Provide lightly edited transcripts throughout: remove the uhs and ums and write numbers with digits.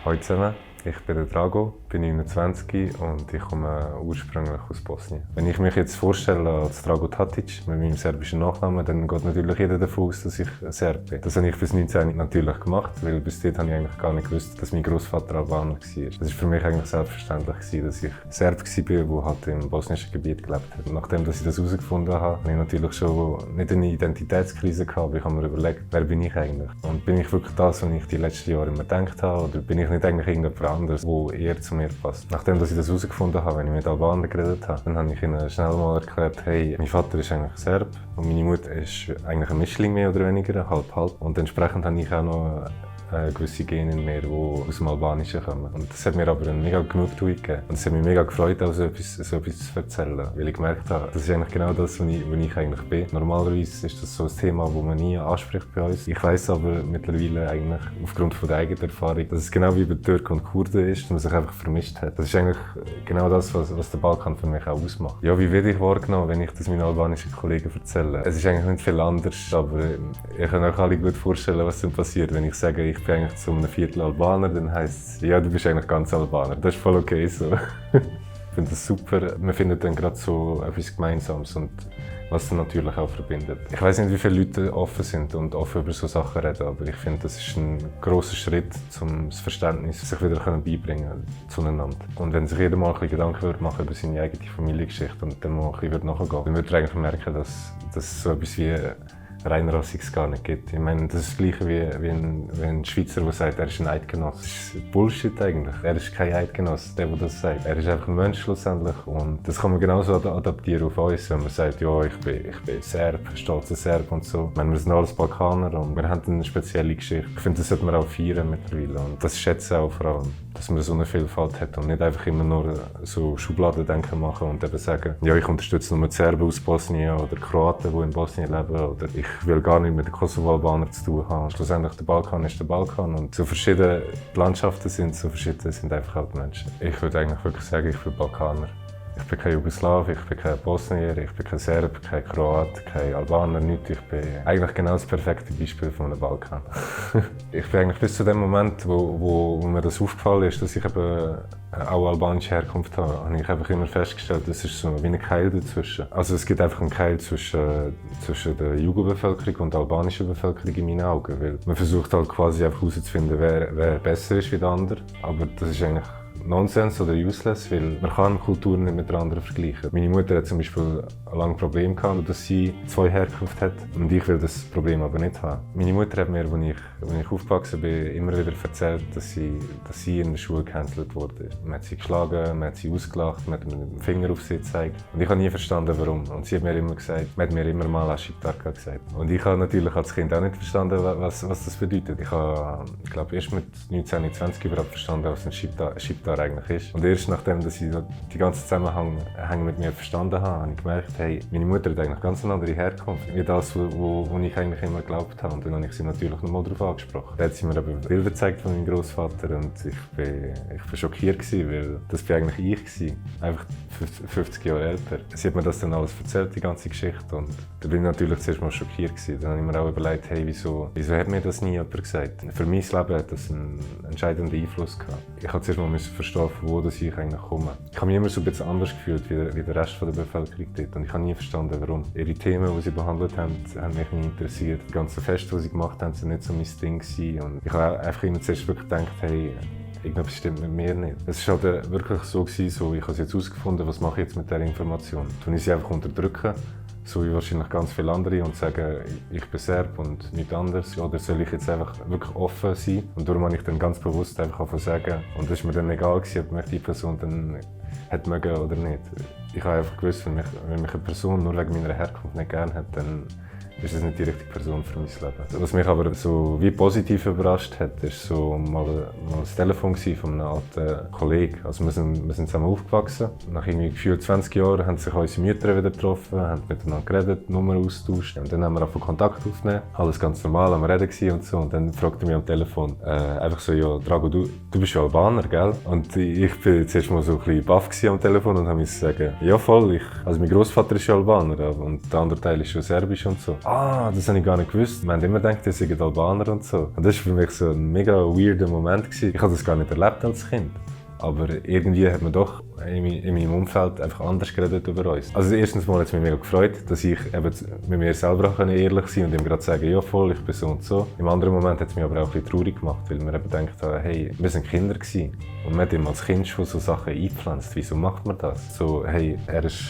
Hallo zusammen, ich bin der Drago, bin 29 und ich komme ursprünglich aus Bosnien. Wenn ich mich jetzt vorstelle als Drago Tatic mit meinem serbischen Nachnamen, dann geht natürlich jeder davon aus, dass ich Serb bin. Das habe ich bis 19 natürlich gemacht, weil bis dahin habe ich eigentlich gar nicht gewusst, dass mein Großvater Albaner war. Das war für mich eigentlich selbstverständlich, dass ich Serb war, der halt im bosnischen Gebiet gelebt hat. Nachdem dass ich das herausgefunden habe, habe ich natürlich schon nicht eine Identitätskrise gehabt, aber ich habe mir überlegt, wer bin ich eigentlich? Und bin ich wirklich das, was ich die letzten Jahre immer gedacht habe, oder bin ich nicht eigentlich irgendjemand anderes, der eher zu mir passt? Nachdem dass ich das herausgefunden habe, wenn ich mit Albanern geredet habe, dann habe ich ihnen schnell mal erklärt, hey, mein Vater ist eigentlich Serb und meine Mutter ist eigentlich ein Mischling mehr oder weniger, halb-halb. Und entsprechend habe ich auch noch gewisse Gene in mir, die aus dem Albanischen kommen. Und das hat mir aber eine mega Genugtuung gegeben. Und es hat mich mega gefreut, so etwas zu erzählen. Weil ich gemerkt habe, das ist eigentlich genau das, was ich eigentlich bin. Normalerweise ist das so ein Thema, das man nie anspricht bei uns. Ich weiss aber mittlerweile eigentlich aufgrund von der eigenen Erfahrung, dass es genau wie bei Türken und Kurden ist, dass man sich einfach vermischt hat. Das ist eigentlich genau das, was der Balkan für mich auch ausmacht. Ja, wie werde ich wahrgenommen, wenn ich das meinen albanischen Kollegen erzähle? Es ist eigentlich nicht viel anders, aber ich kann euch alle gut vorstellen, was dann passiert, wenn ich sage, ich bin eigentlich zu einem Viertel Albaner, dann heisst es, ja, du bist eigentlich ganz Albaner. Das ist voll okay so. Ich finde das super. Man findet dann gerade so etwas Gemeinsames und was dann natürlich auch verbindet. Ich weiss nicht, wie viele Leute offen sind und offen über solche Sachen reden, aber ich finde, das ist ein grosser Schritt, um das Verständnis sich wieder beibringen zueinander. Und wenn sich jeder mal ein bisschen Gedanken machen über seine eigene Familiengeschichte und dann mal ein bisschen nachgehen, dann würde er eigentlich merken, dass es so etwas wie Reinrassiges gar nicht gibt. Ich meine, das ist das Gleiche wie ein Schweizer, der sagt, er ist ein Eidgenosse. Das ist Bullshit eigentlich. Er ist kein Eidgenosse, der das sagt. Er ist einfach ein Mensch schlussendlich. Und das kann man genauso adaptieren auf uns, wenn man sagt, ja, ich bin Serb, stolzer Serb und so. Ich meine, wir sind alles Balkaner und wir haben eine spezielle Geschichte. Ich finde, das sollte man auch feiern mittlerweile. Und das schätze ich auch vor allem, dass man so eine Vielfalt hat und nicht einfach immer nur so Schubladendenken machen und eben sagen, ja, ich unterstütze nur die Serben aus Bosnien oder Kroaten, die in Bosnien leben, oder ich will gar nicht mit den Kosovo-Albanern zu tun haben. Schlussendlich, der Balkan ist der Balkan und so verschiedene die Landschaften sind, so verschiedene sind einfach auch die Menschen. Ich würde eigentlich wirklich sagen, ich bin Balkaner. Ich bin kein Jugoslaw, ich bin kein Bosnier, ich bin kein Serb, kein Kroat, kein Albaner, nichts. Ich bin eigentlich genau das perfekte Beispiel von einem Balkan. Ich bin eigentlich bis zu dem Moment, wo mir das aufgefallen ist, dass ich eben auch albanische Herkunft habe ich einfach immer festgestellt, es ist so wie ein Keil dazwischen. Also es gibt einfach einen Keil zwischen der Jugo-Bevölkerung und der albanischen Bevölkerung in meinen Augen. Weil man versucht halt quasi einfach herauszufinden, wer besser ist wie der andere. Aber das ist eigentlich Nonsens oder useless, weil man kann Kulturen nicht mit der anderen vergleichen. Meine Mutter hat zum Beispiel ein langes Problem gehabt, dass sie zwei Herkünfte hat und ich will das Problem aber nicht haben. Meine Mutter hat mir, als ich aufgewachsen bin, immer wieder erzählt, dass sie in der Schule gehandelt wurde. Man hat sie geschlagen, man hat sie ausgelacht, man hat mit dem Finger auf sie gezeigt. Und ich habe nie verstanden, warum. Und sie hat mir immer gesagt, man hat mir immer mal Ashiptarka gesagt. Und ich habe natürlich als Kind auch nicht verstanden, was das bedeutet. Ich habe, erst mit 19, 20 überhaupt verstanden, was ein Shiptar eigentlich ist. Und erst nachdem dass ich die ganzen Zusammenhänge mit mir verstanden habe ich gemerkt, hey, meine Mutter hat eigentlich ganz eine andere Herkunft, wie das, wo ich eigentlich immer geglaubt habe. Und dann habe ich sie natürlich noch mal darauf angesprochen. Dann hat sie mir eben Bilder gezeigt von meinem Großvater und ich bin schockiert gewesen, weil das bin eigentlich ich gewesen. Einfach 50 Jahre älter. Sie hat mir das dann alles erzählt, die ganze Geschichte. Und da bin ich natürlich zuerst mal schockiert gewesen. Dann habe ich mir auch überlegt, hey, wieso hat mir das nie jemand gesagt? Für mein Leben hat das einen entscheidenden Einfluss gehabt. Ich musste zuerst mal verstehen, von wo ich eigentlich komme. Ich habe mich immer so ein bisschen anders gefühlt wie der Rest der Bevölkerung dort. Und ich habe nie verstanden, warum. Ihre Themen, die sie behandelt haben mich nie interessiert. Die ganzen Feste, die sie gemacht haben, waren nicht so mein Ding gewesen. Und ich habe einfach immer zuerst wirklich gedacht, hey, irgendetwas stimmt mit mir nicht. Es war halt wirklich so gewesen, ich habe jetzt herausgefunden, was mache ich jetzt mit dieser Information. Tun ich sie einfach unterdrücken, so wie wahrscheinlich ganz viele andere, und sagen, ich bin Serb und nichts anderes. Oder soll ich jetzt einfach wirklich offen sein? Und darum habe ich dann ganz bewusst einfach sagen. Und es war mir dann egal, ob mich die Person dann hat mögen oder nicht. Ich habe einfach gewusst, wenn mich eine Person nur wegen meiner Herkunft nicht gerne hat, dann ist das nicht die richtige Person für mein Leben. Was mich aber so wie positiv überrascht hat, ist so mal das Telefon von einem alten Kollegen. Also wir sind zusammen aufgewachsen. Nach irgendwie gefühlt 20 Jahren haben sich unsere Mütter wieder getroffen, haben miteinander geredet, Nummern austauscht. Und dann haben wir einfach Kontakt aufgenommen. Alles ganz normal, am Reden und so. Und dann fragte er mich am Telefon einfach so, ja, Drago, du bist ja Albaner, gell? Und ich bin zuerst mal so ein bisschen baff am Telefon und habe mir gesagt, ja voll, also mein Großvater ist ja Albaner und der andere Teil ist schon serbisch und so. das habe ich gar nicht gewusst. Wir haben immer gedacht, die sind Albaner und so. Und das war für mich so ein mega weirder Moment gewesen. Ich habe das gar nicht erlebt als Kind. Aber irgendwie hat man doch in meinem Umfeld einfach anders geredet über uns. Also erstens mal hat es mich mega gefreut, dass ich eben mit mir selber auch ehrlich sein und ihm gerade sagen, ja voll, ich bin so und so. Im anderen Moment hat es mich aber auch ein bisschen traurig gemacht, weil wir eben gedacht haben, hey, wir sind Kinder gewesen. Und man hat ihm als Kind schon so Sachen eingepflanzt. Wieso macht man das? So, hey, er ist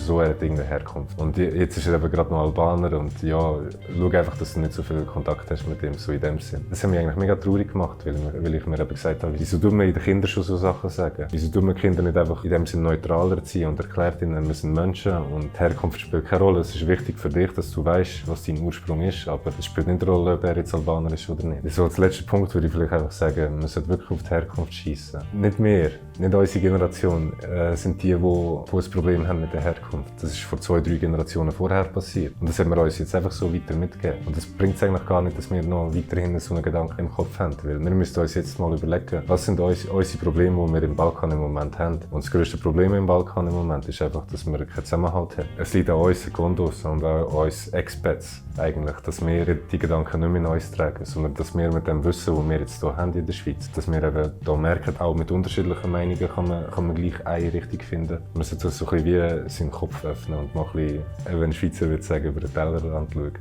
so, er hat irgendeine Herkunft. Und jetzt ist er eben gerade noch Albaner und ja, schau einfach, dass du nicht so viel Kontakt hast mit ihm, so in dem Sinn. Das hat mich eigentlich mega traurig gemacht, weil ich mir eben gesagt habe, wieso tun wir den Kindern schon so Sachen sagen? Wieso tun wir Kinder nicht einfach in dem Sinn neutraler ziehen und erklärt ihnen, wir sind Menschen und die Herkunft spielt keine Rolle. Es ist wichtig für dich, dass du weißt, was dein Ursprung ist, aber es spielt nicht eine Rolle, ob er jetzt Albaner ist oder nicht. So als letzter Punkt würde ich vielleicht einfach sagen, man sollte wirklich auf die Herkunft schiessen. Nicht wir, nicht unsere Generation sind die ein Problem haben mit der Herkunft. Das ist vor 2-3 Generationen vorher passiert. Und das haben wir uns jetzt einfach so weiter mitgegeben. Und das bringt es eigentlich gar nicht, dass wir noch weiterhin so einen Gedanken im Kopf haben. Weil wir müssen uns jetzt mal überlegen, was sind unsere Probleme, die wir im Balkan im Moment haben. Und das grösste Problem im Balkan im Moment ist einfach, dass wir keinen Zusammenhalt haben. Es liegt an uns Gondos und an uns Expats eigentlich, dass wir die Gedanken nicht mehr in uns tragen, sondern dass wir mit dem Wissen, das wir jetzt hier haben in der Schweiz, dass wir eben hier merken, auch mit unterschiedlichen Meinungen kann man gleich eine Richtung finden. Man sollte so ein bisschen wie seinen Kopf öffnen und mal ein bisschen, wenn ein Schweizer würde sagen, über den Tellerrand schauen.